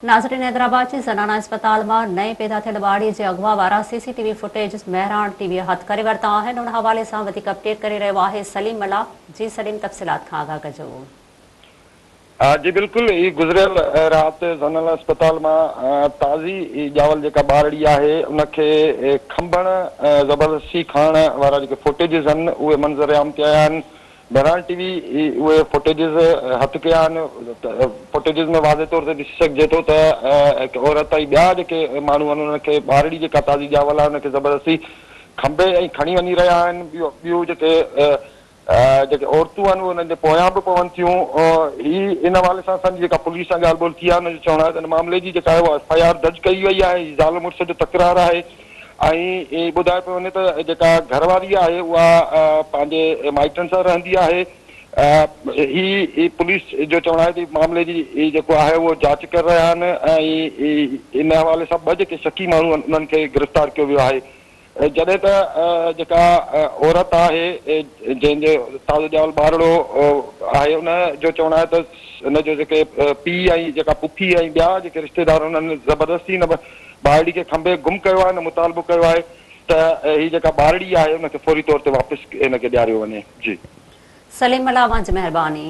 ناظرين حيدرآباد جي زنانا اسپتال مان نئين پيدا ٿيل ٻارڙي جي اغوا وارا C C T V footages Mehran T V هٿ ڪري ورتا آهن ان حوالي سان وڌيڪ اپڊيٽ ڪري رهيو آهي سليم ملاح جي سليم تفصيلات کان آگاهه ڪجو. جي بلڪل هي گذريل رات زنانا اسپتال مان تازي ڄاول جيڪا ٻارڙي آهي ان کي کنڀڻ زبردستي کڻڻ وارا جيڪي فوٽيجز آهن اهي منظر عام تي آيا آهن مهراڻ ٽي وي اهي فوٽيجز هٿ ڪيا آهن، فوٽيجز ۾ واضح طور تي ڏسي سگهجي ٿو ته هڪ عورت ۽ ٻيا جيڪي ماڻهو آهن انهن کي ٻارڙي جيڪا تازي ڄاول آهي ان کي زبردستي کنڀي ۽ کڻي وڃي رهيا آهن، ٻيون جيڪي جيڪي عورتون آهن اهي انهن جي پويان به پون ٿيون، هي ان حوالي سان اسان جي جيڪا پوليس سان ڳالهه ٻولهه ٿي آهي ان جو چوڻ آهي ته ان معاملي جي جيڪا آهي اها ايف I R درج ڪئي وئي آهي، هي زال مڙس جو تڪرار آهي. ۽ ٻڌايو پيو وڃي ته جيڪا گهر واري آهي اها پنهنجي مائٽن سان رهندي آهي. هي پوليس جو چوڻ آهي ته معاملي جي جيڪو آهي اهو جاچ ڪري رهيا آهن ۽ ان حوالي سان ٻه جيڪي شڪي ماڻهو آهن انهن کي گرفتار ڪيو ويو آهي جڏهن ته جيڪا عورت آهي جنهن جو تازو ڄاول ٻارڙو آهي ان جو چوڻ آهي ته ان جو جيڪي پيء ۽ جيڪا پڦي ۽ ٻيا جيڪي رشتيدار انهن زبردستي ان ٻارڙي کي کنڀي گم ڪيو آهي هن مطالبو ڪيو آهي ته هي جيڪا ٻارڙي آهي ان کي فوري طور تي واپس هن کي ڏياريو وڃي جي. سليم ملاح اوهان جي مهرباني.